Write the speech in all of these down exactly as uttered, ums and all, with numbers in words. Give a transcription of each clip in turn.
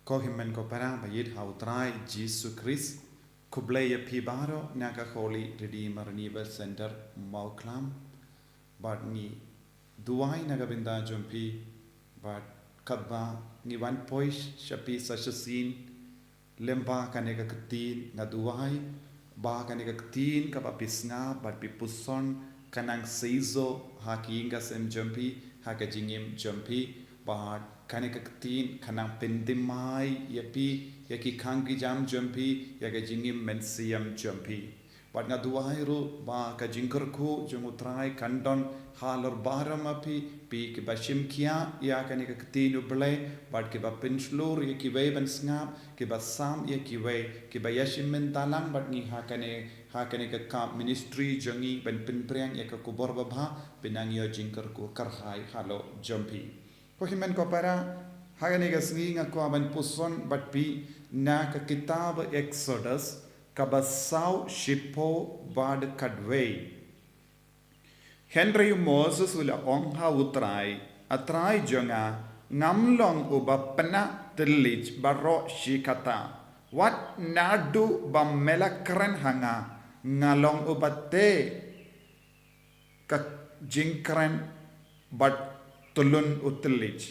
Ko hynmen ko para ba ïeit ha u Trai Jisu Khrist, khublei ïa phi baroh na ka Holy Redeemer Renewal Center Mawkhlam. Bad ngi duwai na ka bynta jong phi, bad katba ngi wan poi sha phi sa shisien, lyngba kane ka ktien nga duwai ba kane ka ktien kaba phi sngap bad phi puson ka nang seisoh ha ki ïing ka sem jong phi, ha ka jingim jong phi, bad kane ka ktien ka nang pynthymmai ïa phi, ïa ki khang ki jam jong phi, ïa ka jingim mynsiem jong phi. Bad nga duwai ruh ba ka jingkyrkhu jong u Trai kan don halor baroh ma phi, phi kiba shim khia ïa kane ka ktien u Blei, bad kiba pynshlur ïa kiwei ban sngap, kiba sam ïa kiwei, kiba ïashim bynta lang bad ngi ha kane, ha kane ka camp ministry jong ngi ban pynpriang ïa ka khubor babha, pynang ïa jingkyrkhu kyrhai halor jong phi. Ko hynmen ko para, ha kane ka sngi nga kwah ban puson bad phi na ka kitab Exodus, kaba saw shiphew bad khatwei. Hynrei u Moses u la ong ha u Trai, A Trai jong nga, ngam long uba pynah thylliej baroh shi katta. Wat naduh ba me la kren ha nga, nga long uba teh ka jingkren bad tyllun u thylliej.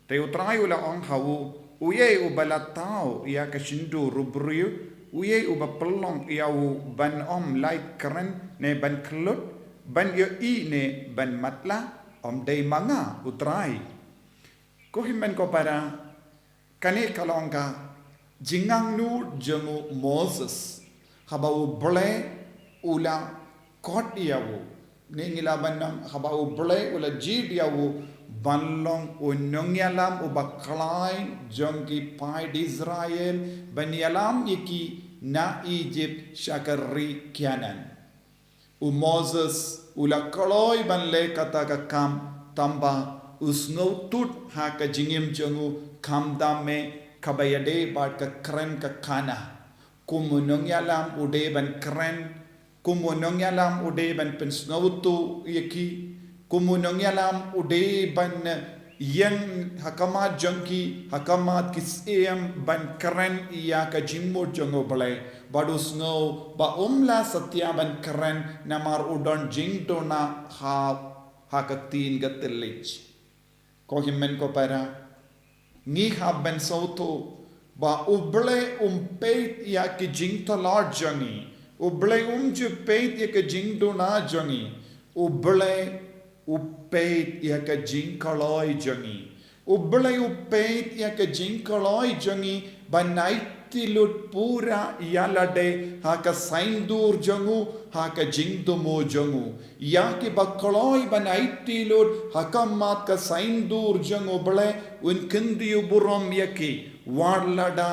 Te u Trai u la ong ha u, uei uba la thaw ïa ka shyntur u briew, uei uba pynlong ïa u ban ym lait kren ne ban khlut, ban ïohi ne ban matlah, ym dei ma nga u Trai. Ko hynmen ko para, kane ka long ka jingangnud jong u Moses, haba u Blei u la khot ïa u. Ne ngi lah ban ong haba u Blei u la jied ïa u ban long u nongïalam uba khlaiñ jong ki paid Israel, ban ïalam ïa ki na Egypt sha ka ri Kanaan. U Moses u la kloi ban leh kata ka kam, tangba u sngewthuh ha ka jingim jong u, kam dei me kaba ïadei bad ka kren ka khana. Kum u nongïalam u dei ban kren, kum u nongïalam u dei ban pynsngewthuh ïa ki, kum u nongïalam u dei ban ïeng ha khmat jong ki, ha khmat ki syiem ban kren ïa ka jingmut jong u Blei. Bad u sngew ba um lah satia ban kren namar u don jingduna ha, ha ka ktien ka thylliej. Ko hynmen ko para, ngi hap ban sngewthuh ba u Blei um peit ïa ki jingtlot jong ngi. U Blei um ju peit ïa ka jingduna jong ngi. U Blei u peit ïa ka jingkloi jong ngi. U Blei u peit ïa ka jingkloi jong ngi ban aiti lut pura ïa lade ha ka saiñdur jong u, ha ka jingthmu jong u. Ïa kiba kloi ban aiti lut ha khmat ka saiñdur jong u Blei, un kyntiew burom ïa ki, wat lada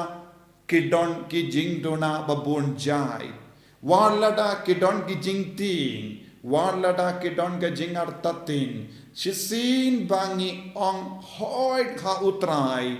ki don ki jingduna babun jait. Wat lada ki don ki jingtieng, wat lada ki don ka jingartatien, shisien ba ngi ong hooid ha u Trai,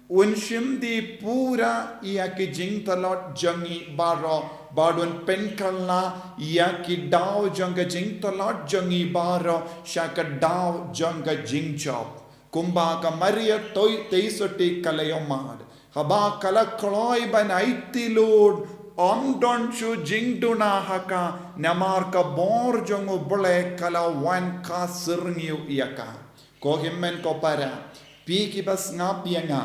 un shim die pura ïa ki jingtlot jong ngi baroh, bad un pynkylla ïa ki daw jong ka jingtlot jong ngi baroh sha ka daw jong ka jingjop. Kumba ka Maria Theisotti ka la ïohmad, haba ka la kloi ban aiti lut, ym don shuh jingduna ha ka, namar ka bor jong u Blei ka la wan ka syrngiew ïa ka. Ko hynmen ko para, phi kiba sngap ïa nga,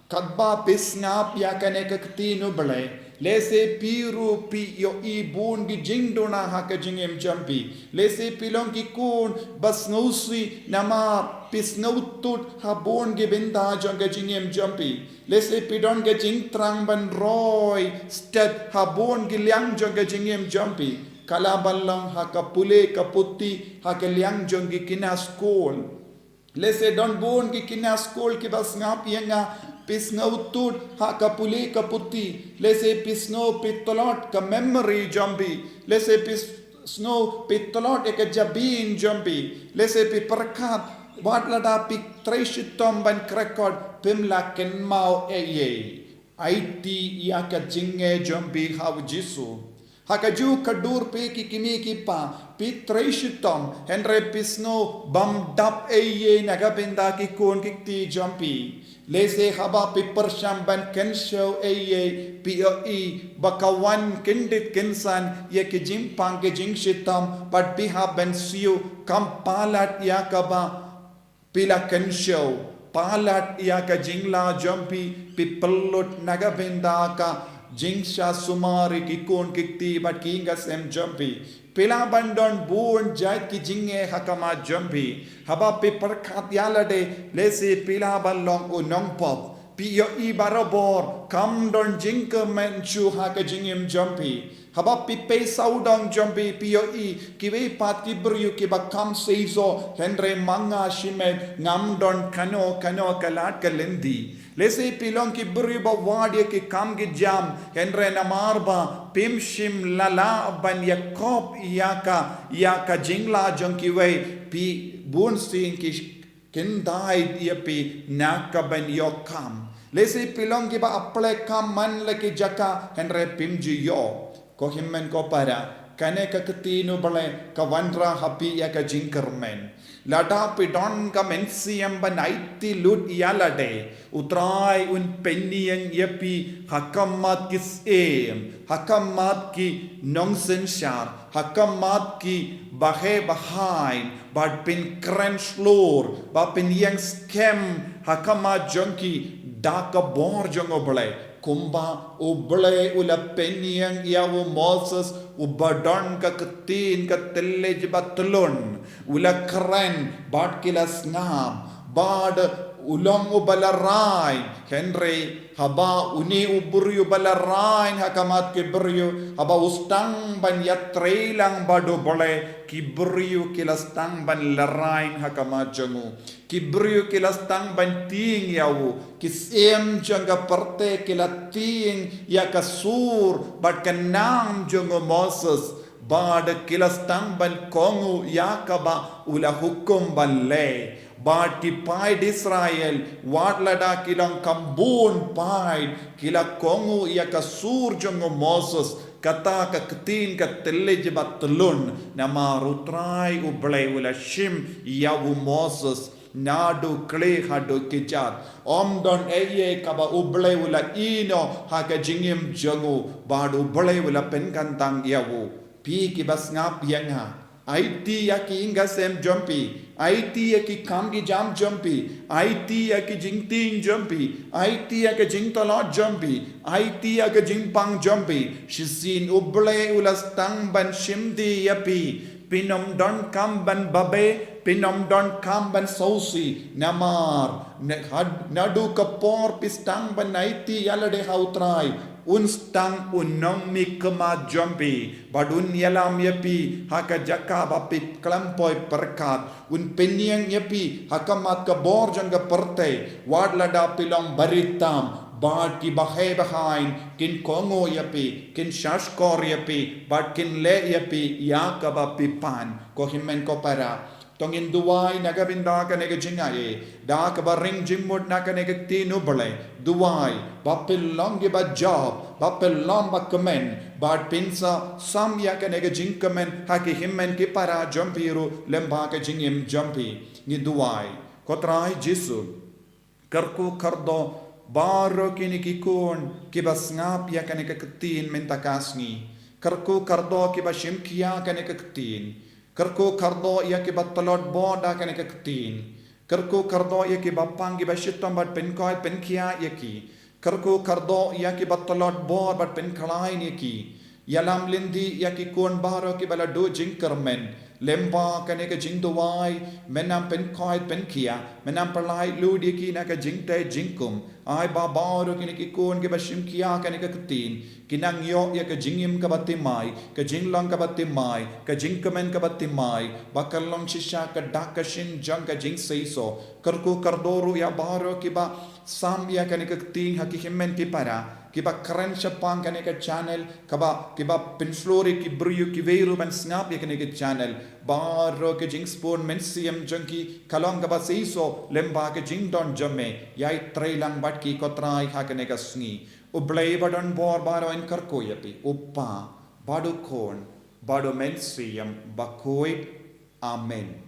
katba phi sngap ïa kane ka ktien u Blei, lehse phi ruh phi ïohi bun ki jingduna ha ka jingim jong phi. Lehse phi long ki khun ba sngewsih namar phi sngewthuh ha bun ki bynta jong ka jingim jong phi. Lehse phi don ka jingthrang ban roi stet ha bun ki liang jong ka jingim jong phi. Ka lah ban long ha ka pule ka puthi ha ka liang jong ki khynnah skul. Lehse don bun ki khynnah skul kiba sngap ïa nga, phi sngewthuh ha ka pule ka puthi. Lehse phi sngew phi tlot ka memory jong phi. Lehse phi sngew phi tlot ïa ka jabieng jong phi. Lehse phi pyrkhat, wat lada phi trei shitom ban kyrkhu, phim lah kynmaw ei ei. Aiti ïa ka jingeh jong phi ha u Jisu. Ha kajuh ka dur, phi ki kmie ki kpa, phi trei shitom, hynrei phi sngew bym dap ei ei na ka bynta ki khun ki kti jong phi. Lehse haba phi pyrshang ban kynshew ei ei, phi ïohi ba ka wan kyndit kynsan ïa ki jingpang ki jingshitom, bad phi hap ban siew. Kam palat ïa kaba phi la kynshew, palat ïa ka jinglah jong phi, phi pynlut na ka bynta ka jingshahsumar ïa ki khun ki kti bad ki ïing ki sem jong phi. Phi lah ban don bun jait ki jingeh ha khmat jong phi. Haba phi pyrkhat ïa lade, lehse phi lah ban long u nongpop. Phi ïohi barabor kam don jingkyrmen shuh ha ka jingim jong phi. Haba phi peit sawdong jong phi, phi ïohi kiwei pat ki briew kiba kham seisoh, hynrei ma nga shimet ngam don kano kano ka lad ka lynti. Lehse phi long ki briew ba wad ïa ki kam ki jam, hynrei namar ba phim shym la lah ban ïakop ïa ka, ïa ka jinglah jong kiwei, phi, bunsien ki kyndait ïa phi na ka ban ïoh kam. Lehse phi long kiba ap leh kam man la ki jaka, hynrei phim ju ïoh. Ko hynmen ko para, kane ka ktien U Blei ka wanrah ha phi ïa ka jingkyrmen. Lada phi don ka mynsiem ban aiti lut ïa lade, U Trai un pynïeng ïa phi ha khmat ki syiem, ha khmat ki nongsynshar, ha khmat ki baheh bahaiñ, bad pynkren shlur, bad pynïeng skhem ha khmat jong ki da ka bor jong U Blei. Kumba U Blei u la pynïeng ïa u Moses, uba don ka ktien ka tyllej bad tyllun, u la kren bad ki la sngap, bad u long uba la rai, hynrei haba une u briew uba la rai ha khmat ki briew, haba u sdang ban ïatrei lang bad U Blei, ki briew ki la sdang ban la rai ha khmat jong u. Ki briew ki la sdang ban tieng ïa u, ki syiem jong ka pyrthei ki la tieng ïa ka sur bad ka nam jong u Moses, bad ki la sdang ban kohnguh ïa kaba u la hukum ban leh. Bad ki paid Israel, wat lada ki long kham bun paid, ki la kohnguh ïa ka sur jong u Moses, kata ka ktien ka tyllej bad tyllun, namar U Trai U Blei u la shim ïa u Moses naduh khlieh haduh kjat. Ym don ei ei kaba U Blei u la ïehnoh ha ka jingim jong u, bad U Blei u la pynkyntang ïa u. Phi kiba sngap ïa nga, aiti ïa ki ïing ki sem jong phi, aiti ïa ki kam ki jam jong phi, aiti ïa ki jingtieng jong phi, aiti ïa ki jingtlot jong phi, aiti ïa ki jingpang jong phi. Shisien U Blei u la sdang ban shim die ïa phi. Phin ym donkam ban babe, phin ym donkam ban sngewsih, namar na-, had-, naduh ka por phi sdang ban aiti ïa lade ha U Trai, un sdang un ong mih khmat jong phi, bad un ïalam ïa phi ha ka jaka ba phi khlem poi pyrkhat. Un pynïeng ïa phi ha khmat ka bor jong ka pyrthei, wat lada phi long baritam, bad ki baheh bahaiñ kin kohnguh ïa phi, kin shahshkor ïa phi, bad kin leh ïa phi ïa kaba phi pan. Ko hynmen ko para, to ngin duwai na ka bynta kane ka jingaiei, da kaba ring jingmut na kane ka ktien U Blei. Duwai ba phin long kiba jop, ba phin long ba kmen, bad phin sa sam ïa kane ka jingkmen ha ki hynmen ki para jong phi ruh lyngba ka jingim jong phi. Ngi duwai. Ko Trai Jisu, kyrkhu kyrdoh baroh kine ki khun kiba sngap ïa kane ka ktien mynta ka sngi. Kyrkhu kyrdoh kiba shim khia kane ka ktien. Kyrkhu kyrdoh ïa kiba tlot bor da kane ka ktien. Kyrkhu kyrdoh ïa kiba pang kiba shitom bad pynkhoit pynkhiah ïa ki. Kyrkhu kyrdoh ïa kiba tlot bor bad pynkhlaiñ ïa ki. Ïalam lynti ïa ki khun baroh kiba la duh jingkyrmen lyngba kane ka jingduwai. Men nang pynkhoit pynkhiah, men nang pyllait lut ïa ki na ka jingtei jingkum. Ai ba baroh kine ki khun kiba shim khia kane ka ktien kin nang ïoh ïa ka jingim kaba thymmai, ka jinglong kaba thymmai, ka jingkmen kaba thymmai, ba kan long shisha ka dak ka shin jong ka jingseisoh. Kyrkhu kyrdoh ruh ïa baroh kiba sam ïa kane ka ktien ha ki hynmen ki para, kiba kren shaphang kane ka channel, kaba, kiba pynshlur ïa ki briew kiwei ruh ban sngap ïa kane ka channel. Baroh ka jingsbun mynsiem jong ki ka long kaba seisoh lyngba ka jingdon jong me. Ïai trei lang bad ki ko Trai ha kane ka sngi. U Blei ba don bor baroh un kyrkhu ïa phi, U Kpa, bad U Khun, bad U Mynsiem Bakhuid. Amen.